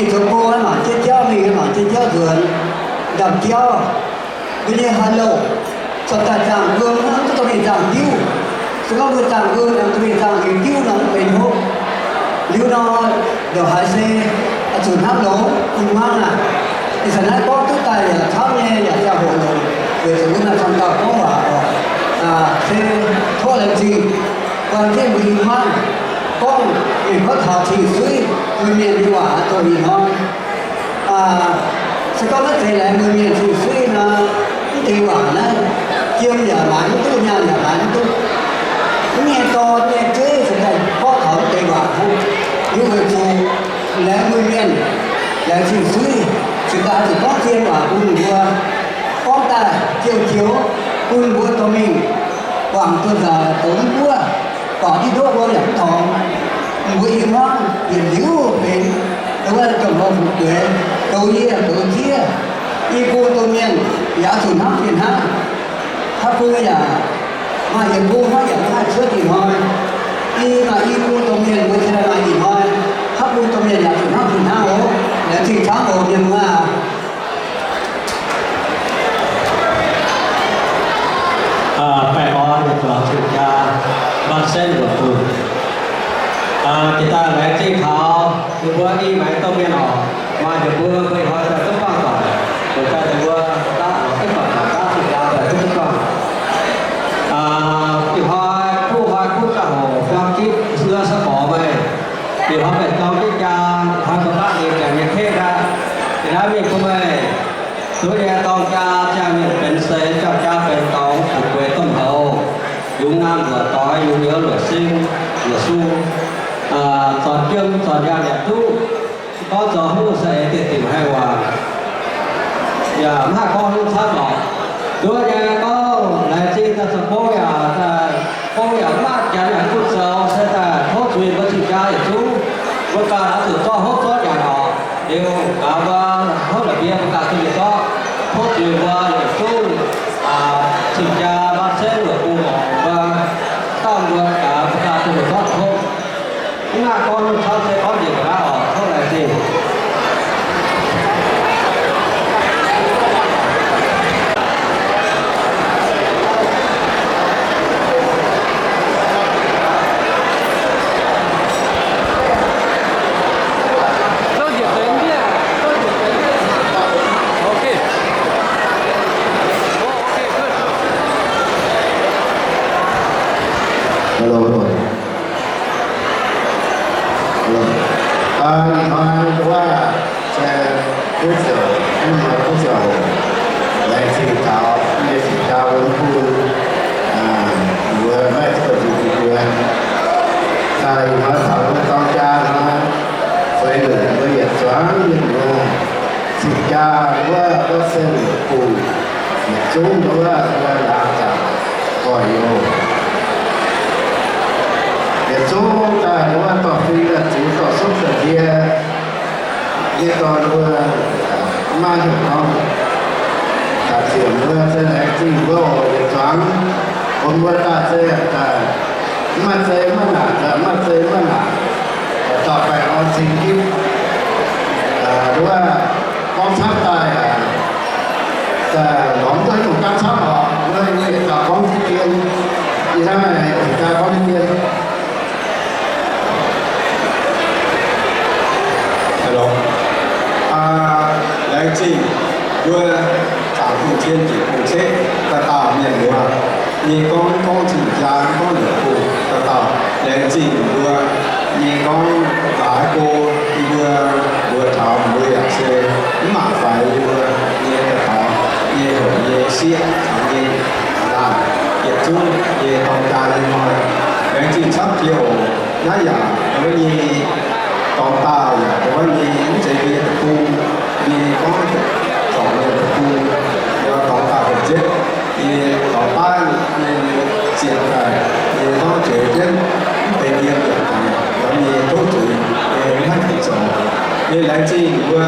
Mingh zoux gong mangc jienv jauv, mingh mangc jienv jauv nzuonx, ndamc jauv. Mbuo nyei haaix louc corc daaih zaangh wuom hnangv, mv duqv dorh mingh zaangh diuv. Se gorngv mbuo zaangh wuom aengx dorh mingh zaangh diuv nor, mv benx hopv. Liuz nor, ndongc haaix se oix zuqc hnamv longx i hmuangv aac. Ih zanc naaiv gorngv duqv daaih yaac camv nyei, yaac ziangh hoc longc, weic zuqc wuov maaih camv dauh gorngv waac oc. Se tov laengz zingh guanh jienv mbuo i hmuangv gorngv mengh gorngv taux cing suiv, mbuo mienh nyei waac dongh ih hnoi. Se gorngv maiv zeiz laengz mbuo mienh cing suiv nor, mv deix waac naaiv jiem yaac maaiz mv duqv, nyaanh yaac maaiz mv duqv. Mv nyei dorn, mv nyei jueiv cingx daaih gorngv taux mv deix waac hnangv. Yie weic zuqc laengz mbuo mienh, laengz cing suiv, cingx daaih zuqc gorngv zien waac bun ninh mbuo, gorngv daaih jiouv joux bun ninh mbuo dorh mingh guangc duqv nzauc, douz mv buov, guangc diqv ndoqv wuom yaac mv torngx. Mbuo i hmuangv yietc liuz benx wuov domh lorh fu'jueiv, douz yie douz jieqv, i bung domh mienh yaac zuqc hnamv fih hnangv. Haaix bung yaac maaih yietc bung hnangv, yaac mv haih cuotv ih hnoi. I maaih i bung domh mienh, mbuo cingx daaih maaih ih hnoi. Haaix bung domh mienh yaac zuqc hnamv fih hnangv oc. Laengz zingh camv oc mienh muoz aac. Baengh orn yietc zuangx cing-jaa, maaih senv luoqc bun. Jiex daaih laengz zingh taux ninh mbuo i maengx domh mienh oc. Maaih nzunc mbuo, mbuo ih hnoi daaih duqv buangh doic, daaih ninh mbuo daav oc, duqv buangh doic daav cing-jaa daaih duqv duqv buangh. Ih hnoi kuv hnoi kuv ziangh hoc buangh gitv wuov sou gorx meih, ih hnoi meih dorng jienv jaa, hnoi mbuo daav ninh jangx nyei ken aqv. Ih hnoi mingh bun meih duqv nyei dorng jaa, ziangh mienh benx seix, ziangh jaa benx dorngx, fu'jueiv domh houx, yungz naamh luoqc doix, yungz nyouz luoqc sing, luoqc sung, zornc jiem zornc nyaanh yaac duqv. Gorngv zoux hnyouv saeng-eix diuc haih waac, yaac mv haih gorngv hnyouv camv lorqc. Nduov nyei gorngv laengz zingh daaih zoux gong yaac, gong yaac mv maaih, janx yaac mv bun zoux, se daaih tov zuiz mbuo cing-jaa yietc zungv. Mbuo ganh oix zuqc zorqv hopv zorqv nyanc oc. Liuz gaax mbuo hopv la'bieiv mbuo ganh duqv mingh zorqv. Tov zuiz mbuo yietc zungv cing-jaa maaih senv luoqc bun oc. Mbuo dauh mbuo gaax mbuo ganh duqv mingh zorqv hopv. Mv maaih gorngv hnyouv camv se gorngv njiec ga'naaiv oc. Tov laengz zingh. Hello, hello. Hello. Ih hnoi wuov se kuv ziouc, ih hnoi kuv ziouc laengz zingh taux nyei cing-jaa wuov bun mbuo maiv zuqc zuqc mbuo. Daaih ih hnoi taux mbuo dorng jaa hnoi, feix lunc mbuo yietc zuangx mienh mbuo cing-jaa wuov, wuov se lunc bungx yietc zungv wuov, wuov laangz zaangc oix youz. Yietc zungv daaih wuov dorh fing daaih zuqc dorh sopv daaih ndie, yie dorh mbuo maiv heuc gorngv, daaih ziouc mbuo se laengz zingh mbuo oc, yietc zuangx bun mbuo daaih se daaih mv maaih zei maiv naanc, mv maaih zei maiv naanc, dauh baengh orn cing gitv. Wuov gorngv camv daaih, lorz mv duqv nyungc gapv camv oc. Wuov yie yietc dauh gorngv jienv dien, yie hnangv yietc dauh gorngv jienv dien. Laengz zingh mbuo zaangc Bung-Tien Bieqc Bung-Ceqv dauh dauh mienh muoz nyei gorngv, gorngv cing-jaa, gorngv luoqc bung dauh dauh. Laengz zingh mbuo nyei gorngv haaix go yie mbuo mbuox taux mbuo yaac se mv mangc faix yie mbuo nyei daaih taux nyei hoc nyei sieqv caux nyei laanh yietc zungv nyei dorng jaa nyei hnoi. Laengz zingh camv jiex oc. Naaiv yaac wuov nyei dorngx daaih yaac wuov nyei mv zeiz mbuo nyei deic-bung nyei gorngv zorc mbuo nyei deic-bung, yaac dorngx daaih hoc nzengc nyei dorngx baav nyei ziepc daaih nyei gorngv jiex jienv mv benx yiem yietc daic yaac nyei tov zuiz nyei mv haih zoux. Nyei laengz zingh mbuo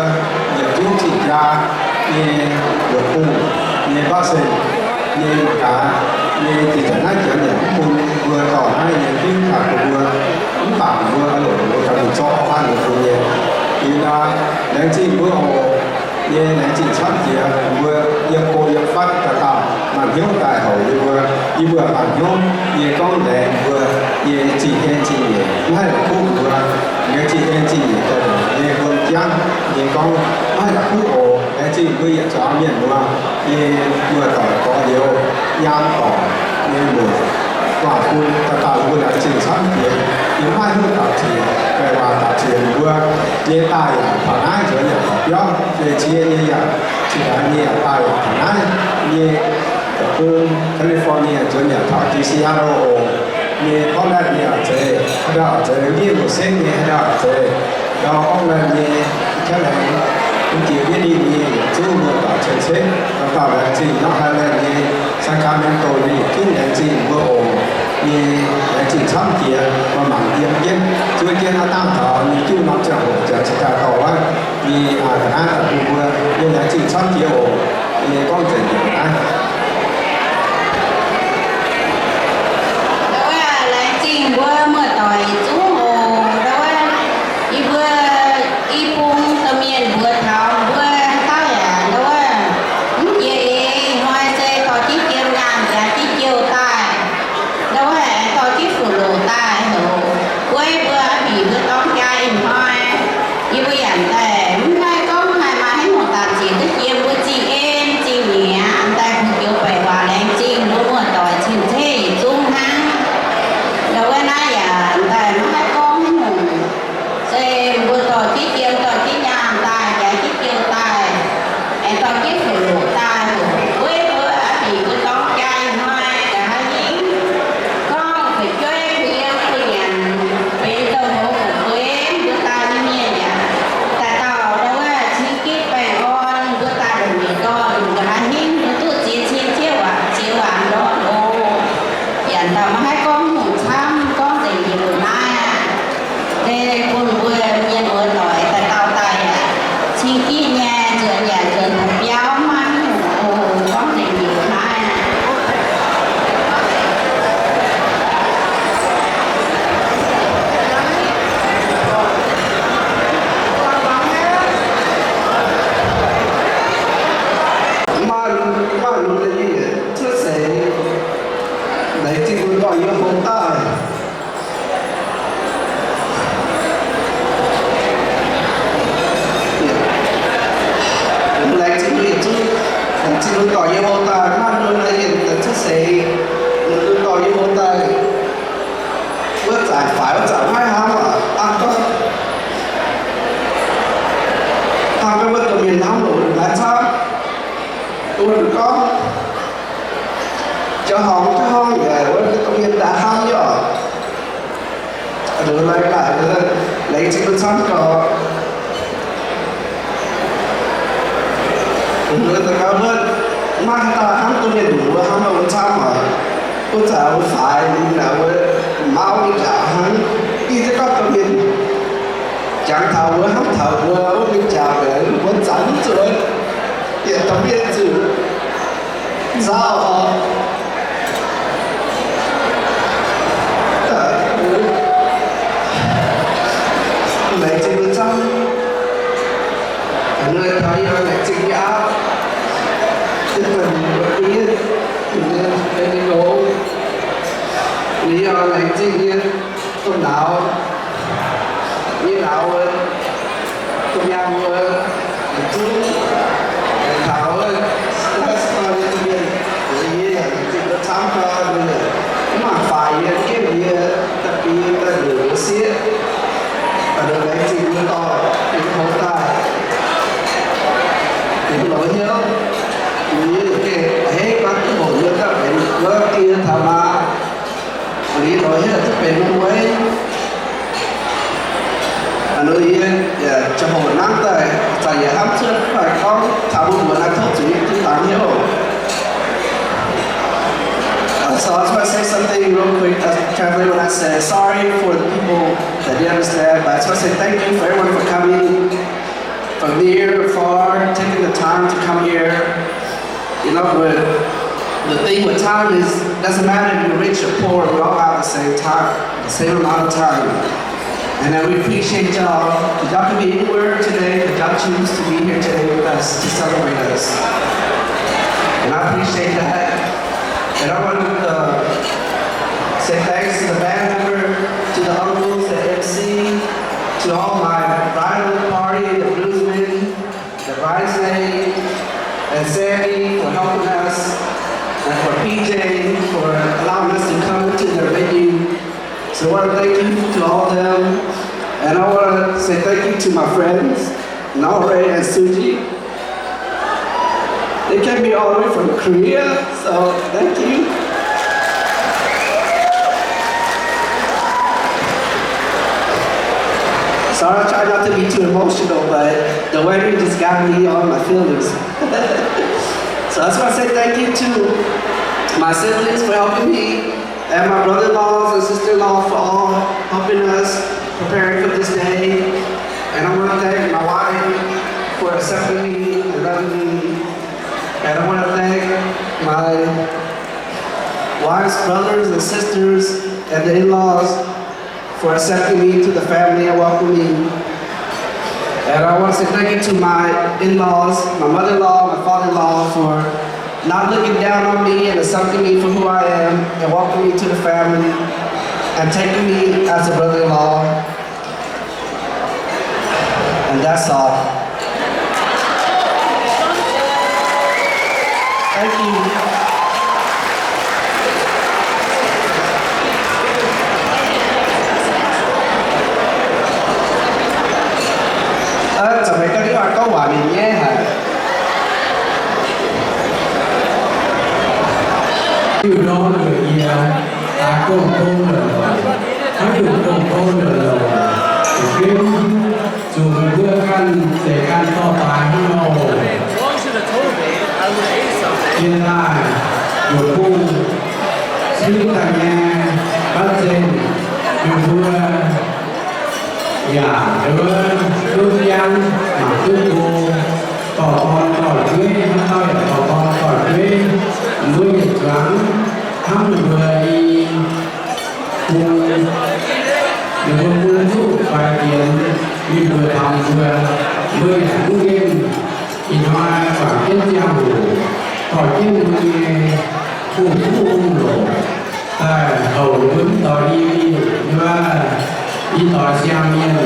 yietc zungv cing-jaa nyei luoqc bung nyei baav se nyei mangc gaax nyei dih zanc naaiv janx yaac mv bun mbuo dorh naaiv nyei fingx taux bun mbuo, mv baac mbuo longc mbuo ganh mingh zorqv hnangv nyei bun nyei. Ih hnoi Laengz zingh mbuo oc. Yie laengz zingh camv jiex mbuo yiem go yiem fatv dauh dauh maaih hnyouv daaih houc yie mbuo. Yie mbuo maaih hnyouv, yie gorngv laengz mbuo, yie zingh en zingh nyeic, mv haih la'kuqv mbuo. Yie zingh en zingh nyeic daaih, yie mbuo jangv, yie gorngv mv haih la'kuqv oc. Laengz zingh mbuo yietc zuangx mienh muoz, yie mbuo doic gorx-youz, nyaam doic, mienh muoz, guaax bun dauh dauh mbuo laengz zingh camv jiex. Yie mv maaih hnyouv daux ziex, mv baac waac daux ziex mbuo, yie daaih yaac taux naaiv nzuonx yaac taux biauv, yie cie nyei yaac, cingx daaih nyei yaac daaih yaac taux naaiv nyei, deic-bung California nzuonx yaac taux Seattle oc. Nyei gorngv naaiv nyei yaac zeiz, haaix dauh yaac zeiz, ndiev mbuo sengv nyei haaix dauh yaac zeiz, ndau gorngv naaiv nyei, jauv laengz, mv jiex miev ninh nyei yietc zungv muoz-doic cien-ceqv, dauh dauh laengz zingh nor haaix laengz nyei, Sacramento nyei yietc zungv laengz zingh mbuo oc. Nyei laengz zingh camv jiex, maaih mangc yiem jienv, zuov jienv naaiv dangh taux nyei juqv norm ziangh hoc janx cingx daaih dorh wuov nyei a'hneiv daaih bun mbuo, nyei laengz zingh camv jiex oc. Nyei gorngv nzengc naaiv. Ndau wuov laengz zingh mbuo muoz-doic yietc zungv oc. Ndau wuov yie mbuo i bung domh mienh mbuox taux mbuo haaix dauh yaac ndau wuov mv jiex eix hnoi se dorh jienv jiem nyaanh jaax jienv jouh daaih, ndau wuov dorh jienv fuqv-loqc daaih hoc, gueiv mbuo a'bieqc mbuo dorng jaa ih hnoi. Yie mbuo yaac daaih mv haih gorngv haaix maaih haaix nyungc daaih ziex duqv jiem mbuo zingh en zingh nyeic, daaih bun joux baeqc waac laengz zingh mbuo muoz-doic cien-ceqv yietc zungv hnangv. Ndau wuov naaiv yaac daaih mv haih gorngv haaix nyungc. Se mbuo dorh jienv jiem dorh jienv nyaanh daaih jaax jienv jouh daaih, aengx dorh jienv fuqv-loqc daaih, gueiv mbuo a'bieqc mbuo dorng jaa ih hnoi nqa'haav hingv, gorngv fu'jueiv kuh yiem kuh nyanc benx dongh hoz fu'jueiv mbuo daaih nyei mienh yaac daaih dauh ndau wuov cingx gitv baengh orn mbuo daaih longc nyei dorn nqa'haav hingv mbuo duqv ziex cin ziex waac ziex waac ndortv oc. Yaac ndau maiv haih gorngv haaix nyungc camv, gorngv nzengc njiec mbuo naaiv aqv. Deix bun mbuo mienh muoz-doic daaih dauh daaih yaac cingx gitv nyei, nzuonx yaac nzuonx taux biauv, maiv maaih haaix nyungc oc, gorngv nzengc njiec mbuo naaiv aqv. Maaih, maaih lunx nyei yietc cuotv seix, laengz zingh mbuo dorh yie hlo daaih. Laengz zingh mbuo yietc zungv, laengz zingh mbuo dorh yie hlo daaih, maaih lunx nyei yietc cuotv seix, mbuo dorh yie hlo daaih. Wuov zanc faix wuov zanc maiv hnamv aqv, hnamv gorngv, hnamv gorngv wuov domh mienh hnamv loz-hnoi camv. Wuov gorngv, jauv horngh jauv horngh yaac wuov domh mienh daaih hnamv nyei oc. Laengz zingh mbuo camv gorx. Mbuo daux gaux wuov, maiv haaix dauh hnamv domh mienh nduqc mbuo hnamv mbuo camv oc. Wuov zanc mbuo faix naaic wuov, mauv mingh njaaux hnangv, i ziex gorngv domh mienh jangx taux mbuo, hnamv taux mbuo, wuov mingh njaaux mbuo zanc mv zuqc, yietc domh mienh zuqc nzauh oc. Laengz zingh mbuo camv. Taux yie laengz zingh nyei auv, yie bun mbuo yie, yie nyei longx, yie laengz zingh nyei domh nauz, yie nauz wuov, domh yaangh wuov, yietc zungv taux wuov, mienh, yie yaac laengz zingh mbuo camv gorx, mv mangc faix yie, jienv yie, da'bie da'nyeic sieqv, laengz zingh mbuo dorh yie hlo daaih. Yie lorz hnyouv, yie gengh a'hneiv gorngv duqv hoqc yie ganh benx wuov die taux maaz. Liuz lorz hnyouv duqv benx wuov. A'hneiv yie yaac ziangh hoc nangv daaih, zanc yaac hnamv cuotv mv baac gorngv taux mbuo mbuox naaiv tov zuiz duqv dangx hnyouv. Uh, so I just want to say something real quick. Uh, translate what I said. Sorry for the people that didn't understand, but I just want to say thank you for everyone for coming from near, far, taking the time to come here. You know, with the thing with time is, doesn't matter if you're rich or poor, we all have the same time, the same amount of time. And then we appreciate y'all, 'cause y'all could be anywhere today, but y'all choose to be here today with us to celebrate us. And I appreciate that. And I want to, uh, say thanks to the band member, to the uncles, the M C, to all my bridal party, the groomsmen, the bridesmaid, and Sandy for helping us, and for P J for allowing us to come to their venue. So I want to thank you to all of them, and I want to say thank you to my friends, Naore and Suji. They came me all the way from Korea, so thank you. Sorry, I try not to be too emotional, but the wedding just got me on my feelings. So I just want to say thank you to my siblings for helping me, and my brother-in-laws and sister-in-law for all helping us, preparing for this day. And I want to thank my wife for accepting me and loving me. And I want to thank my wife's brothers and sisters and the in-laws for accepting me to the family and welcoming me. And I want to say thank you to my in-laws, my mother-in-law, my father-in-law, for not looking down on me and accepting me for who I am and welcoming me to the family and taking me as a brother-in-law. And that's all. Thank you. Ơ, za'gengh meih gorngv waac mienh nyaiv haic. Diuh norm yie, aa, gong-gong lorqc, hnangv diuh gong-gong lorqc, zuqc meih mbuo ganh zeiz ganh dorh daaih hnangv nor. Jiex daaih, yaac bun cingv daaih nyei, baav zinh meih mbuo yaac nduov jangv mangc duqv go, dorh dorn dorh jueiv, haaix dauh yaac dorh dorn dorh jueiv, mbuo yietc zuangx hnangv meih mbuo i bung, meih mbuo bung duqv faix fienx, mingh mbuox taux mbuo, mbuo yaac mv nqemh. Ih hnoi guangc jienv ziangh hoc, dorh jienv mbuo nyei buoz-fuqv hungh loc daaih houc mbuo mv doix i mingh, yie, i doix siang mienh,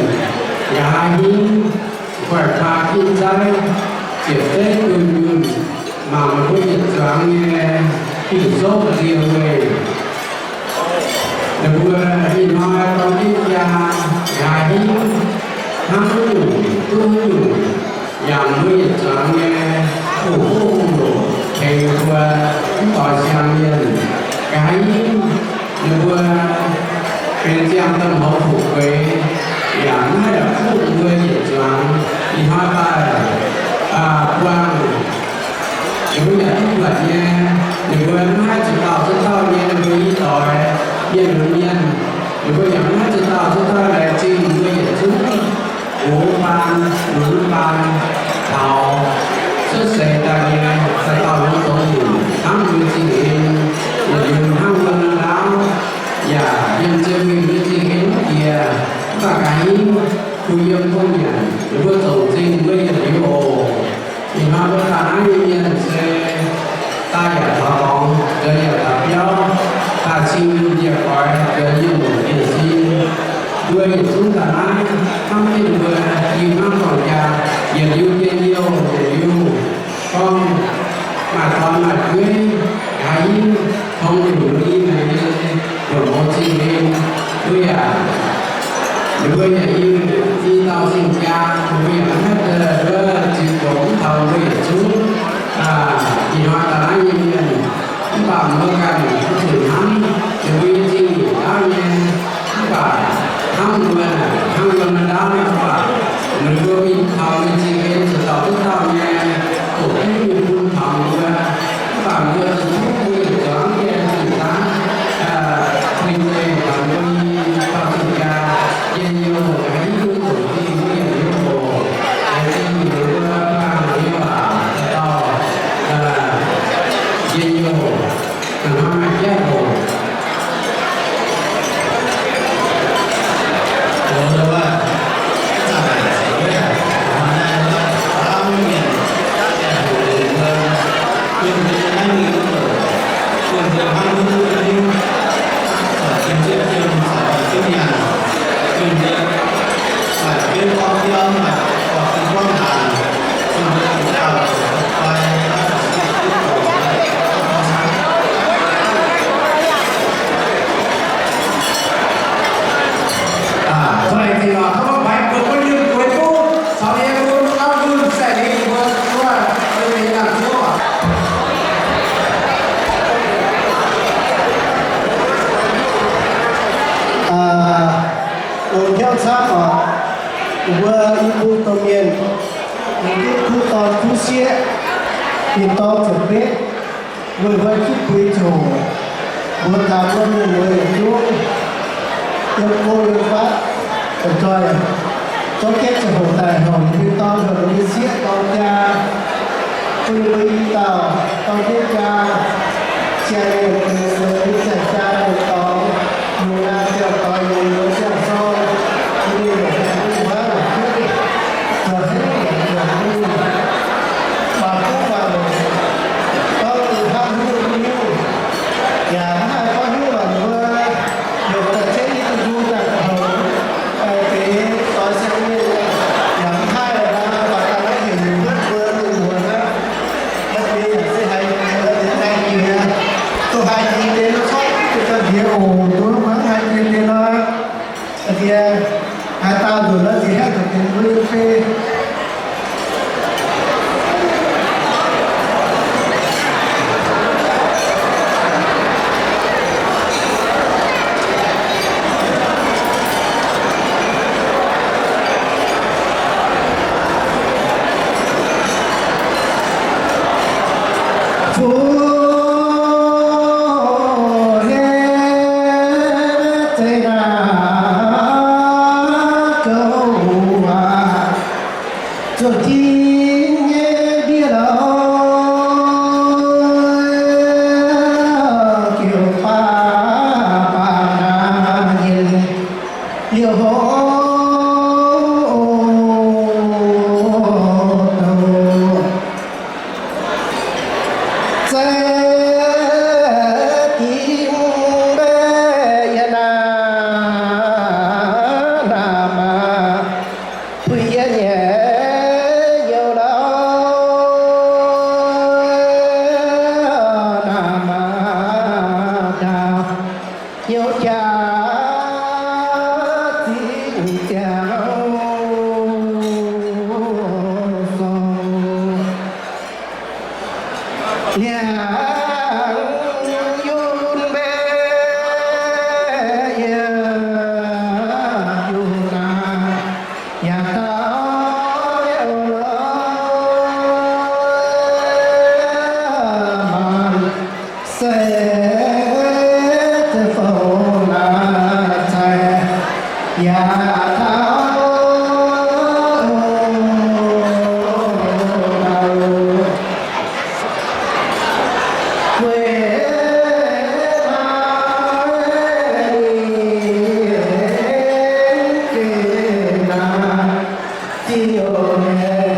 nqa'haav hingv, nqoi kaa gitv zaiv, ziepc zeiv dunh yunh, mangc mbuo yietc zuangx nyei diuh zouv nzie weih. Ninh mbuo ih hnoi dorng jienv jaa, nqa'haav hingv, hnangv haaix nyungc duqv haaix nyungc, yaac mbuo yietc zuangx nyei hoqc hoqc hungh loc tengx mbuo mv doix siang mienh. Nqa'haav hingv ninh mbuo benx ziangh domh houx fu'jueiv, yaac mv haih la'kuqv mbuo yietc zuangx. Ih hnoi daaih, aa, buangh ninh mbuo yaac duqv buatc nyei, ninh mbuo mv haih zuqc dauh zuqc dauh nyei, ninh mbuo i doix mienh lunx mienh, ninh mbuo yaac mv haih zuqc dauh zuqc dauh laengz zingh mbuo yietc zungv gox baan, lunx baan, taux cuotv seix daaih nyei, daaih dauh longx zoux nyungc hnangv mbuo zingh en, yietc liuz hnangv wuov ndaauv, yaac yiem ziouc mingh mbuo zingh en wuov jiex, mv baac nqa'haav hingv kuh yiem buonv nyanc, ninh mbuo zoux zingh mbuo yietc liuz oc. Ih hnoi mbuo daaih naaiv nyei mienh se daaih yaac taux dorngx, nzuonx yaac taux biauv, daaih cing yie goix nzuonx yie longc jiez sin. Mbuo yietc zungv daaih naaiv hnangv jienv mbuo i hnangv dorngx jaa, yietc liuz njien-youh, yietc liuz gorngv maaih dorn maaih jueiv, nqa'haav hingv tong nyungc i maengx nyei, longc mbuo zingh en, mbuo yaac, mbuo yaac i, i dauh zingh jaa, mbuo yaac mv haih daaih wuov ziex gox mv taux mbuo yietc zungv, aa, ih hnoi daaih naaiv nyei mienh, mv baac mbuo ganh mv zuqc hnamv, yaac mbuo nyei zingh nyungc ndaauv nyei, mv baac hnamv mbuo naaic hnangv yiem naaiv ndaauv mv baac, ninh mbuo mingh taux mbuo zingh en zuqc dauh duqv dauh nyei, doqc jienv mingh bun taux mbuo, mv baac mbuo zuqc tov mbuo yietc zuangx yie zuqc dangv, aa, huin zeih taux mbuo nyei dauh zingh jaa, njien-youh haic, haaix nyungc doqc zingh mbuo yietc liuz oc. Laengz zingh mbuo baamh mienh waac dauh, aa, njien-youh, aa, maaih jaiv Longc hnyouv camv oc. Mbuo i bung domh mienh, ninh duqv kuv dorn kuv sieqv, ninh dorng ziepc betv, weic mbuo kitv buix ziouc, mbuo taux mbuo mienh mueiz yietc zungv yiem go yiem fatv, da'nzoih zorqv jienv ziangh hoc daaih heuc ninh mbuo dorn heuc ninh mbuo sieqv dorng jaa, bun ninh mbuo i dauh dorng jienv jaa, ziangh mienh benx seix, ziangh jaa benx dorngx, yungz naaiv ziangh doix, yungz muoz ziangh sorng, ninh mbuo mbuo zuqc henv zuqc mingh, baac gunv baac longc, gorngv ninh hnangv hiuv nyungc, yaac mv haih gorngv hiuv lorqc mbuo, heuc daaih jienv i duqv ndu daaih houx, deix doix siang mienh, yaac mv haih lorqc, baac daaih naaiv heuc ninh mbuo mbuo mienh muoz aqv. Naaiv deix yaac se haiz jiex, deix haiz jiex, duqv haiz jiex deix nor, corc duqv deix ga'ndiex oc, duqv mangc haiz jiex deix nor, deix haaix dauh nzunc nor, deix haiz deix mbuo nyei fei. Fuqv heh zeiv naaiv gouv aac, zuqc dingc nyei ndie-louc, jiu-baang baamh naaiv nyei liouh hlo douh. Zeiv dingc mbaeqc yie naaiv, naaiv maah, puix yie nyei youz lauh, naaiv maah ndaauh. Hnyouv jaax zingh ziangx sou, liangx yun mbaeqc yie yun naaiv, yaac taux liouh lorz maanc. Se zeiv fouv naaiv cai yaac taux weic naaiv ninh gengh naaiv zingh youh nyei.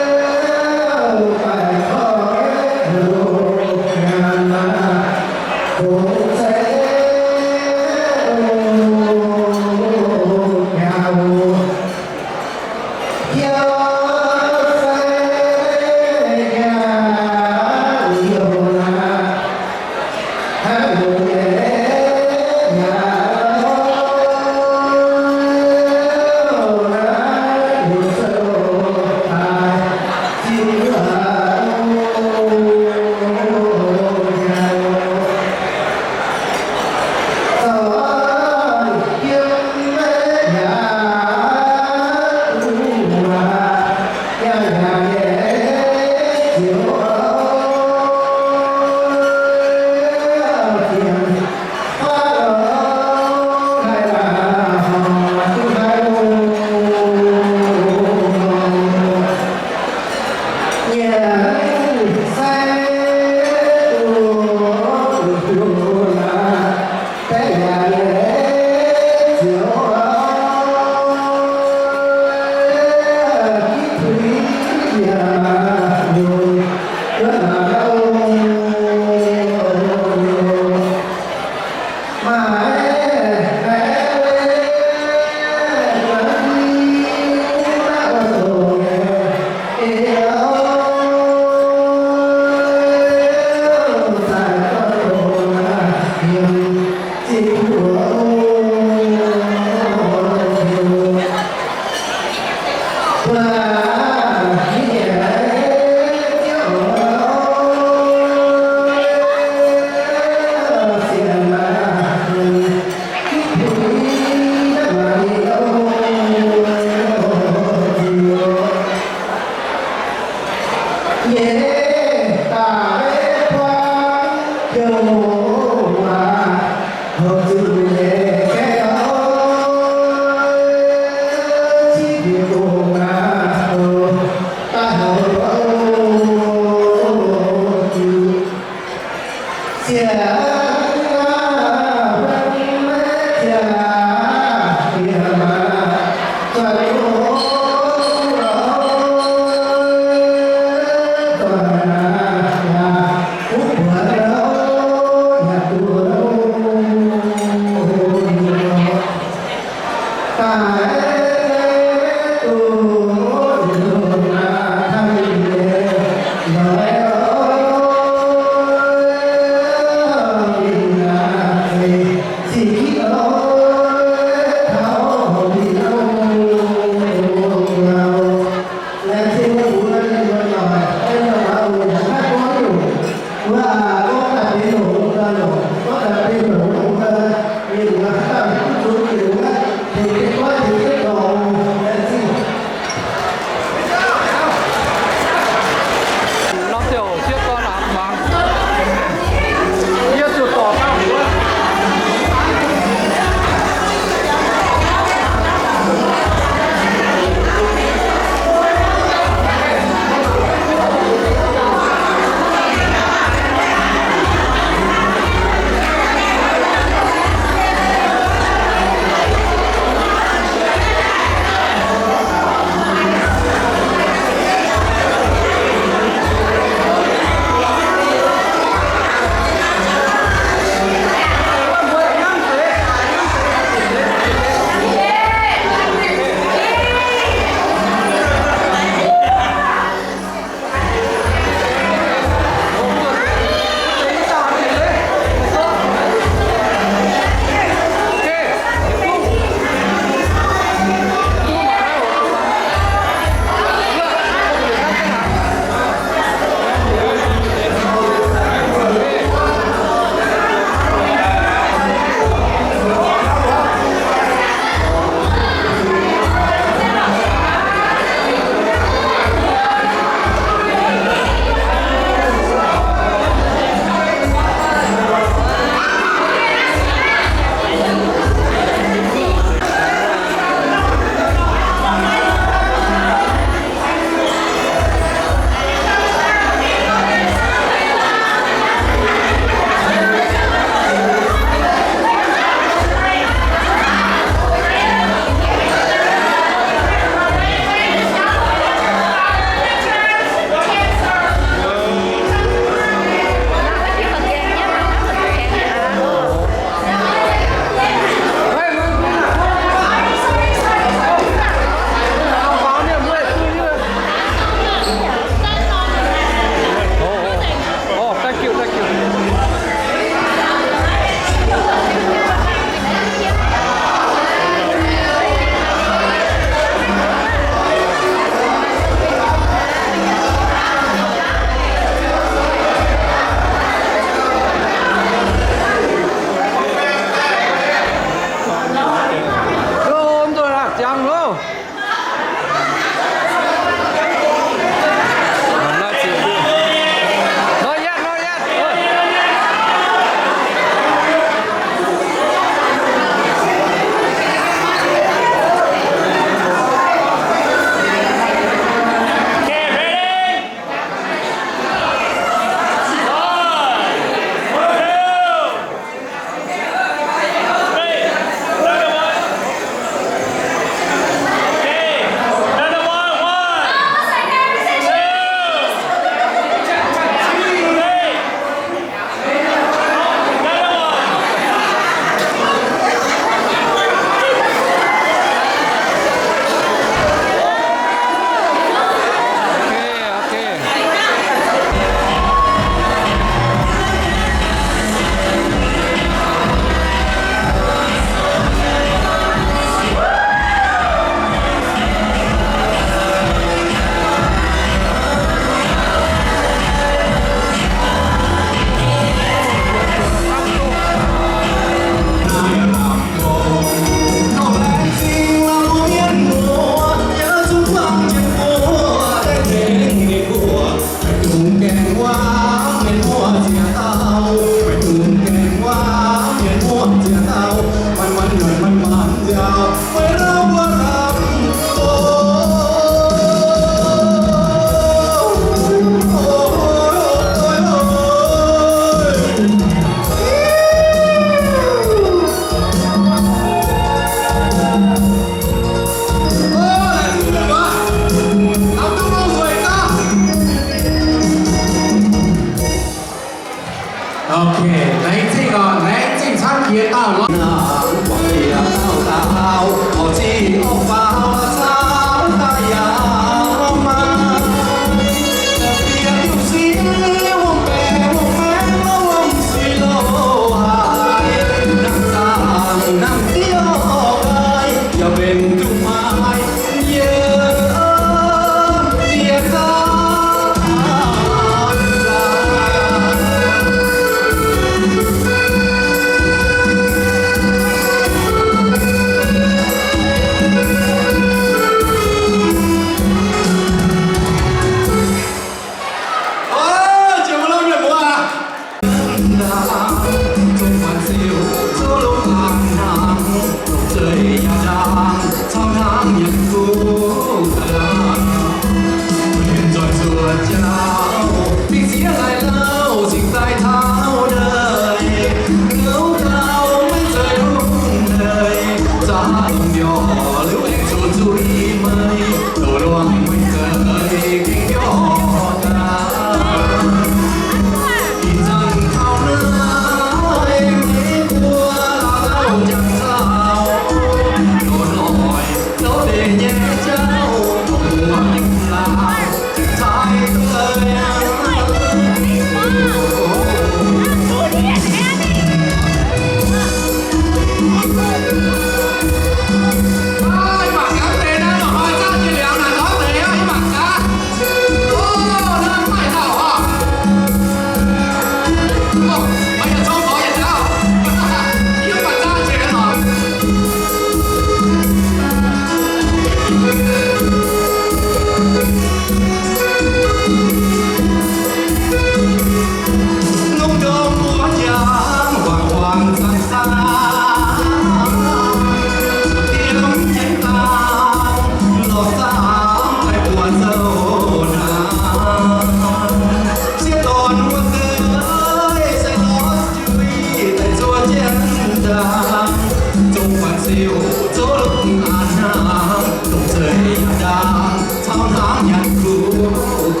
Mv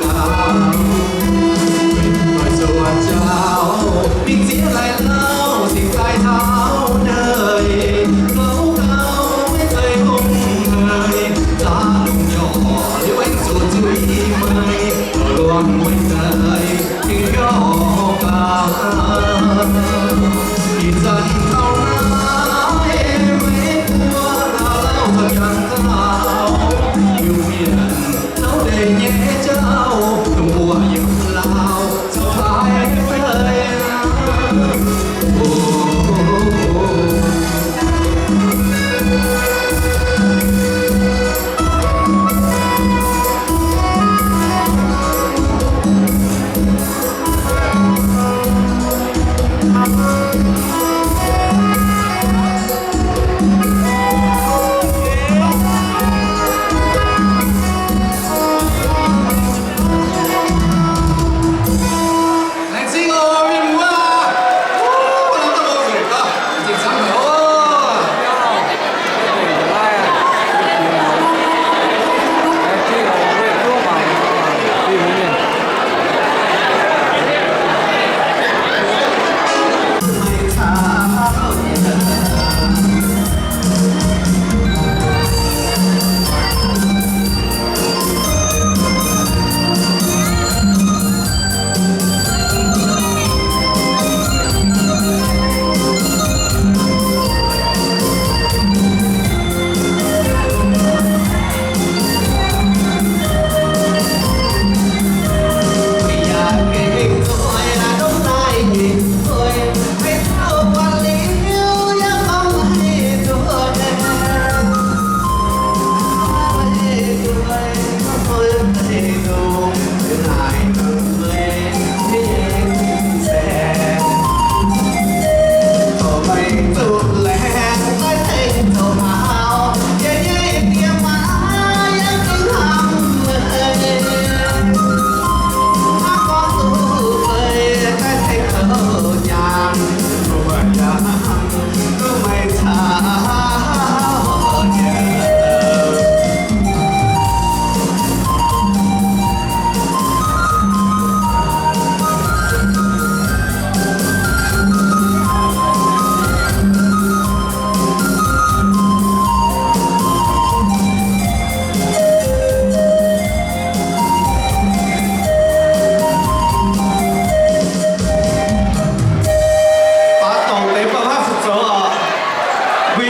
baac zoux jauv mingh ziex laaix